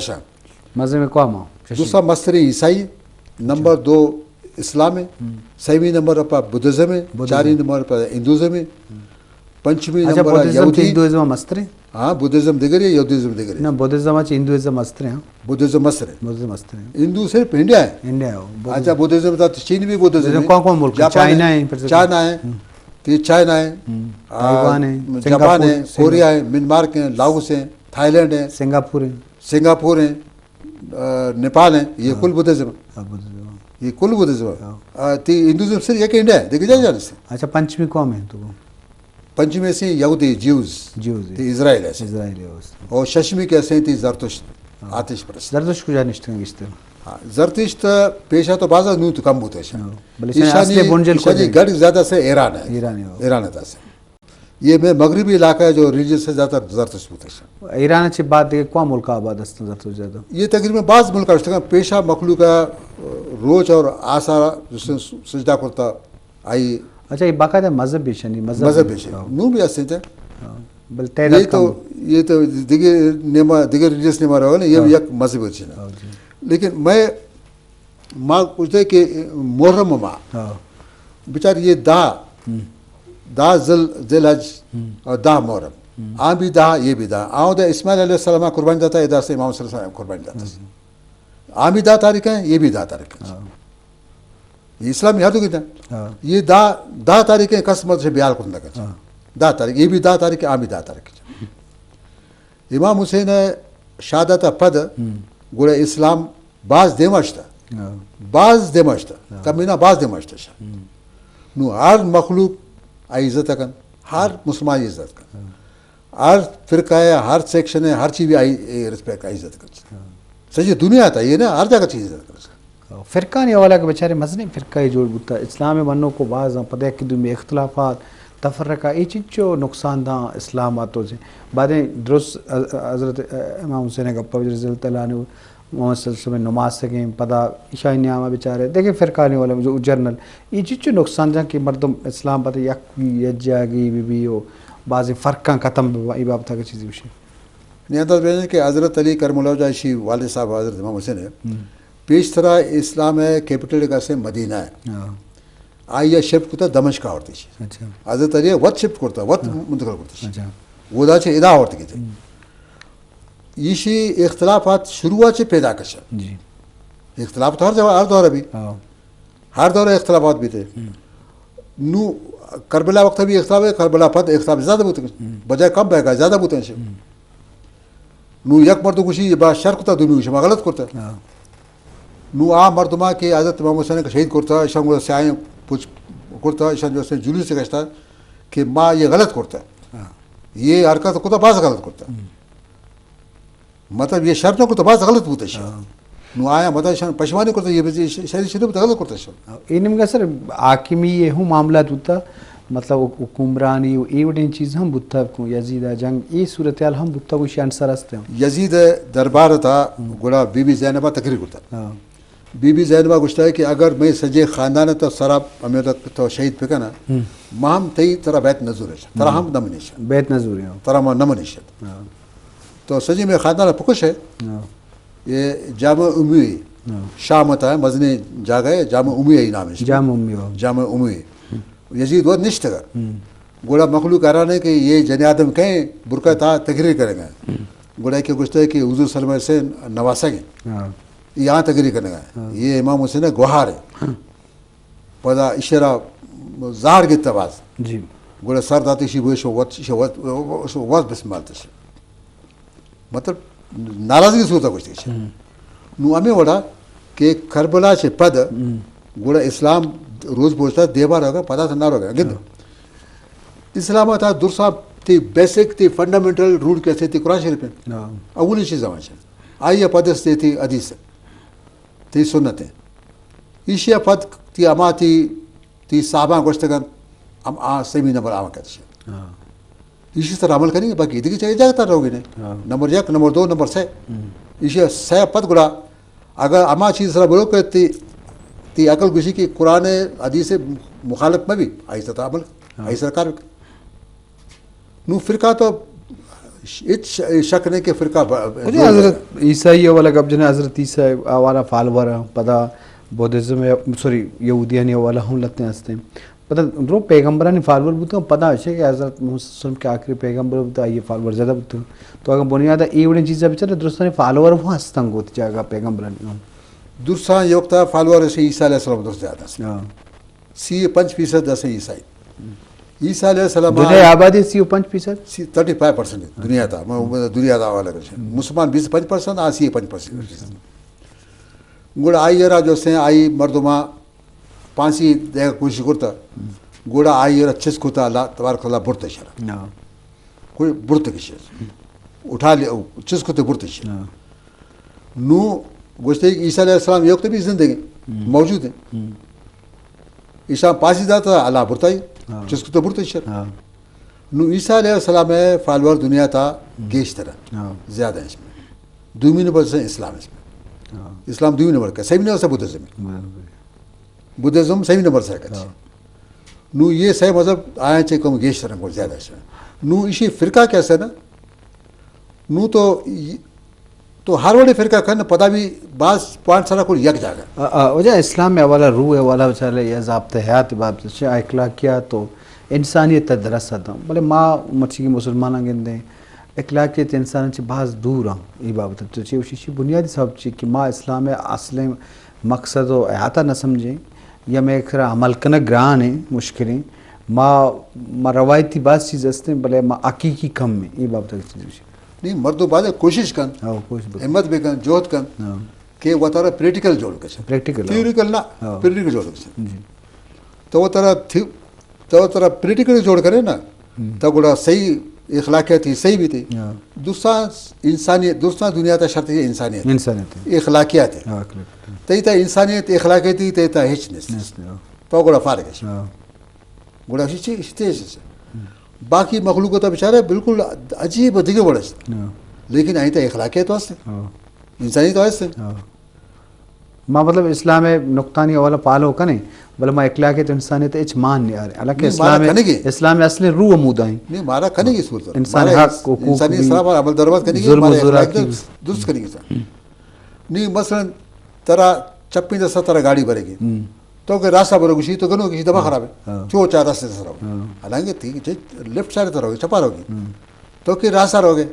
ششاں۔ مزن میں کوا ماں؟ ششی۔ دوسرا مستریں عیسائی، نمبر دو اسلام ہے، سیمی نمبر پر بدھزم ہے، بدھزم۔ چاری نمبر پر ہندوزم ہے، پنچمی اچھا، نمبر پر بدھزم تو یہودی۔ ہندوازم مستریں؟ ہاں، بدھزم دگرے، یہودیزم دگرے۔ نہ، بدھزم اچ ہندوازم مستریں، ہاں۔ بدھزم مستریں۔ بدھزم مستریں۔ ہندو صرف انڈیا ہے۔ انڈیا ہو، بدھزم۔ اچھا، بدھزم تا چین بھی بدھزم بدھزم ہے۔ کون کون ملک ہے؟ جاپان ہے۔ چائنا ہے، پھر سے چائنا ہے۔ ہم۔ تی چائنا ہے۔ ہم۔ آ، تائیوان ہے، جاپان ہے، سنگاپور، کوریا ہے، منمارک ہے، لاوس ہے، تھائی لینڈ ہے۔ سنگاپور ہے۔ سنگاپور ہے، آ، نیپال ہے، یہ ہاں۔ کل بدھزم ہے۔ ہاں، بدھزم۔ یہ کل بدھزم ہے۔ ہاں۔ آ، تی ہندوازم صرف یک انڈیا ہے، دیکھے جائے جانے سے۔ اچھا، پنچمی قوم ہے تو؟ پنچمی سے یہودی، جیوز۔ جیوز۔ تی اسرائیل ہے۔ اسرائیل ہے۔ اور ششمی کے سے تی زرتشت، ہاں۔ آتش پرست۔ زرتشت کجا نشتگ گشتے؟ ہاں، زرتشت پیشہ تو بازا نو تو کم بوتے شاہ۔ ہاں۔ بلے ایشانی، اصل بنجل ایشانی کجا؟ گڑھ زیادہ سے ایران ہے۔ ایران ہے۔ ایران ہے سے۔ یہ میں مغربی علاقہ ہے جو ریلیجن سے زیادہ تر زرتشت بوتے شاہ۔ ایران چہ بعد دیگہ کوا ملک آباد ہستن زرتشت زیادہ؟ یہ تقریباً بعض ملک ہستگاں، پیشہ مخلوق روچ اور آسا جس نے سجدہ کرتا آئی۔ اچھا، یہ باقاعدہ مذہب بھی شنی، مذہب مذہب بھی۔ بھی شنی۔ ہاں۔ نو بھی ہستے تھے۔ ہاں۔ بل تعداد یہ تو، کم۔ یہ تو دیگہ نیما، دیگہ ریلیجن نیما رہو نا، یہ بھی ہاں۔ یک مذہب ہے نا۔ ہاں جی۔ لیکن میں ما گوشتے کہ محرم ما، ہاں۔ بچار یہ دہ، ہم۔ دہ ذی ال-، ذی الحج ہم۔ اور دہ محرم۔ ہم۔ آ بھی دہ، یہ بھی دہ۔ آؤں دے اسماعیل علیہ السلام قربانی داتا، ادا سے امام صلی اللہ علیہ وسلم قربانی داتا۔ ہم۔ آ بھی دہ تاریخ ہیں، یہ بھی دہ تاریخ ہیں۔ ہاں۔ یہ اسلام یاد ہو گیا۔ ہاں۔ یہ دہ، دہ تاریخ ہیں، کس مت سے بیال کن لگا۔ ہاں۔ دہ تاریخ، یہ بھی دہ تاریخ، آ بھی دہ تاریخ۔ امام حسین شہادت پد ہم۔ گڑا اسلام باز دیما شتا۔ ہاں۔ باز دیما شتا۔ ہاں۔ کمی نہ، باز دیما شتا شاہ۔ ہم۔ نو ہر مخلوق آئی عزت کن، ہر مسلمان عزت کن۔ ہاں۔ ہر فرقہ ہے، ہر سیکشن ہے، ہر چیز بھی آئی، اے، ریسپیکٹ، آئی عزت کن۔ ہاں۔ سجی دنیا تا یہ نا، ہر جگہ چیز عزت کن۔ فرقانی حوالہ کہ بچارے مزنیں فرقہ جوڑ بوتا۔ اسلام منوکو باز آں، پدا یکی دومی اختلافات، تفرقہ، اے چنچو نقصان داں اسلام آتو سے۔ بعدیں درست حضرت امام حسین گپا رضی اللہ تعالیٰ عنہ محمد صلی اللہ علیہ وسلم نماسگیں، پدا ایشانی نیاما بچارے دگہ فرقانی حوالہ جو جنرل، اے چنچو نقصان داں کہ مردم اسلام پدا یک بی، یک جاگی بی بی و بعضی فرقاں ختم بی، اے بابت اگر چیزی بشی۔ نی انداز بیان کہ حضرت علی کرم اللہ وجہ شی والد صاحب حضرت امام حسین ہے۔ ہم۔ پیشترا اسلام ہے کیپٹل کا سے مدینہ ہے۔ ہاں۔ آئی شفٹ کتا دمشق آورتی شی۔ اچھا۔ حضرت علی وت شفٹ کرتا، وت ہاں۔ منتقل کرتا شی۔ اچھا۔ وہ دا چھ ادا آورتی کیتے۔ ہم۔ ایشی اختلافات شروع چھ پیدا کشا۔ جی۔ اختلاف تو ہر جگہ، ہر دور بھی۔ ہاں۔ ہر دور اختلافات بھی تھے۔ ہم۔ نو کربلا وقت بھی اختلاف ہے، کربلا پد اختلاف زیادہ بوتے ہیں۔ ہم۔ بجائے کم بہ گا، زیادہ بوتے ہیں۔ ہم۔ نو یک مردم گوشی، یہ با شر کتا، دومی گوشی، ما غلط کرتا۔ ہاں۔ نو آ مردما کہ حضرت امام حسین کا شہید کرتا، ایشان گوڑا سیاہیں پوچھ کرتا، ایشان جو سے جلوس سے گشتا کہ ما یہ غلط کرتا۔ ہاں۔ یہ حرکت کتا، باز غلط کرتا۔ ہم۔ مطلب، یہ شر نہ کرتا، باز غلط بوتا شر۔ ہاں۔ نو آیا مطلب، شر پشمانی کرتا، یہ بس شر، شر نہ بوتا، غلط کرتا شر۔ ہاں، اے نیمگا سر حاکمی یہ ہم معاملات بوتا، مطلب، حک-، حکمرانی و اے وڑیں چیز ہم بوتا کو، یزید جنگ، اے صورتحال ہم بوتا، کوئی شان سر ہستے ہم۔ یزید دربار تا، ہم۔ گڑا بی بی زینبا تقریر کرتا۔ ہاں۔ بی بی زینبا گوشتا ہے کہ اگر میں سجے خاندان تو سرا ہمیں تو، تو شہید پکنا، ہم۔ ما ہم تئی ترا بیت نزور ہے، ترا ہم۔ ہم نہ منیش۔ بیت نزور ہے۔ ترا ما نہ منیش۔ ہاں۔ تو سجی میں خاندان پکش ہے۔ ہاں۔ یہ جامع اموی، ہاں۔ شام تا ہے، مزنی جاگہ ہے، جامع اموی ہے نام ہے اس کو۔ جامع اموی ہو۔ جامع اموی۔ یزید وہ نشتگا۔ ہم۔ گوڑا مخلوق حیران ہے کہ یہ جن آدم کہیں برقع تا تقریر کریں گے۔ ہم۔ گوڑا کہ گوشتا ہے کہ حضور صلی اللہ علیہ وسلم نواسگ ہیں۔ ہاں۔ یہاں تقریر کریں گے۔ ہاں۔ یہ امام حسین گوہار ہے۔ ہاں۔ پدا اشرا زہر گتا باز۔ جی۔ گوڑا سر داتی شی بوش وت، شی وت، شی وت بسم اللہ تش۔ مطلب، ناراضگی صورت گوشتی شی۔ ہم۔ نو ہمیں وڑا کہ کربلا چہ پد ہم۔ گوڑا اسلام روز پوچھتا دیوار ہوگا، پدا سے نہ ہوگا۔ گند۔ ہاں۔ اسلام تا درسا تی بیسک، تی فنڈامنٹل رول کیسے تی قرآن شریف ہے۔ ہاں۔ اولی چیز ہمیں چاہیے۔ آئی پد اس تی حدیث ہے۔ تی سنت ہے۔ ایشی پد تی اما تی، تی صحابہ گوشتگن، ہم آ سیمی نمبر آوان کتش۔ ہاں۔ ایشی سر عمل کریں گے، باقی دیگه چاہیے جاگہ تر رہوگی نے۔ ہاں۔ نمبر یک، نمبر دو، نمبر سے۔ ہم۔ ایشی سے پد گڑا، اگر اما چیز سر بولو کہ تی، تی عقل گوشی کہ قرآن حدیث مخالف میں بھی، آئی سر عمل، ہاں۔ آئی سر کار۔ نو فرقہ تو ہچ ش-، شک نہیں کہ فرقہ ب-، اچھا، حضرت عیسائی والا گپ جنے، حضرت عیسیٰ والا فالوور ہیں، پدا بدھزم ہے، سوری، یہودیانی والا ہم لتے ہیں ہستے ہیں۔ پدا درو پیغمبرانی فالوور بوتن، پدا اشے کہ حضرت محمد صلی اللہ علیہ وسلم کے آخری پیغمبر بوتا، یہ فالوور زیادہ بوتن۔ تو اگر بنیاد اے وڑیں چیزاں بچار، درستانی فالوور وہ ہستن گوت جاگا پیغمبرانی۔ درستاں یہ وقت فالوور اسے عیسیٰ علیہ السلام درست زیادہ ہستن۔ ہاں۔ سی پنچ فیصد اسے عیسائی۔ عیسیٰ علیہ السلام دنیا آبادی سی و پنچ فیصد؟ سی، تھرٹی فائیو پرسنٹ دنیا تا، میں دنیا تا حوالہ کر۔ مسلمان بیس پنچ پرسنٹ، آ سی پنچ پرسنٹ۔ گڑا آئی را جو سے آئی مردما پانسی دے کوشش کرتا، گڑا آئی را چس کتا، اللہ تبارک و تعالیٰ برتے شرا۔ ہاں۔ کوئی برتے کشے۔ اٹھا لے، او، چس کتے برتے شرا۔ ہاں۔ نو گوشتے کہ عیسیٰ علیہ السلام یہ وقت بھی زندگی موجود ہیں۔ ہم۔ عیسیٰ پاسی داتا، اللہ برتائی، ہاں۔ چس کتے برتے شرا۔ ہاں۔ نو عیسیٰ علیہ السلام ہے فالوور دنیا تا گیشتر ہے۔ ہاں۔ زیادہ ہے اس میں۔ دومی نمبر سے اسلام اس میں۔ ہاں۔ اسلام دومی نمبر کا، سیمی نمبر سے بدھزم ہے۔ بدھزم سیمی نمبر سے ہے۔ ہاں۔ نو یہ سہ مذہب آیا چے کم گیشتر ہیں، زیادہ ہے۔ نو اسی فرقہ کیسے نا؟ نو تو ای-، تو ہر وڑے فرقہ کن پدا بھی بعض پوائنٹ سرا کل یک جاگہ۔ آ، آ، وجہ اسلام میں حوالہ، روح حوالہ، بچارے یا ضابطہ حیات باب سے اخلاقیات تو انسانیت تا درس آتا۔ بلے ما مرچی کے مسلماناں گندیں، اخلاقیت انسان چہ باز دور ہیں، یہ بابت تو چے وشی چی بنیادی سبب چی کہ ما اسلام اصل مقصد و حیاتا نہ سمجھیں یا میں کرا عمل کنگ گران ہیں، مشکل ہیں۔ ما، ما روایتی باز چیز ہستیں، بلے ما حقیقی کم ہیں، یہ بابت چیز وشی۔ نہیں، مردم باز کوشش کن، ہاں، کوشش بکن۔ ہمت بکن، جہد کن، ہاں۔ کہ وہ ترا پریکٹیکل جوڑ کر۔ پریکٹیکل، ہاں۔ تھیوریکل نہ، ہاں۔ پریکٹیکل جوڑ کر۔ جی۔ تو وہ ترا تھی-، تو وہ ترا پریکٹیکل جوڑ کرے نا، ہم۔ تو گڑا صحیح اخلاقیات ہی صحیح بھی تھی۔ ہاں۔ دوسرا انسانیت، دوسرا دنیا تا شرط یہ انسانیت۔ انسانیت ہے۔ اخلاقیات ہے۔ ہاں، اخلاقیات ہے۔ تئی تا انسانیت، اخلاقیات ہی تئی تا ہچ نہیں۔ نہیں، ہاں۔ تو گڑا فارغ ہے۔ ہاں۔ گڑا اسی چیز، اسی چیز سے۔ باقی مخلوق تو بیچارے بالکل عجیب و دیگه وڑ است۔ ہاں۔ لیکن آئی تا اخلاقیات تو است۔ ہاں۔ انسانیت تو است۔ ہاں۔ ما مطلب اسلام نقطانی حوالہ پالو کنے، بلے ما اخلاقیات انسانیت ہچ مان نہیں آرے۔ حالانکہ نہیں، مارا اسلام، کنے گی۔ اسلام اصل روح مودا ہیں۔ نہیں، مارا کنے گی صورت۔ انسان مارا حق، حقوق انسانی بھی، اسلام پر عمل درآمد کنے گی، ظلم و مارا زورا اخلاقیات کی۔ درست کنے گی سر۔ نہیں، مثلاً ترا چپی دستا ترا گاڑی بھرے گی۔ ہم۔ تو کہ راستہ بھرو گشی تو گنو گشی دبا، ہاں، خراب ہے۔ ہاں۔ چو چار راستے سے رہو۔ ہاں۔ حالانکہ تھی کہ لیفٹ سائیڈ تو رہو گے، چپا رہو گے۔ ہم۔ تو کہ راستہ رہو گے۔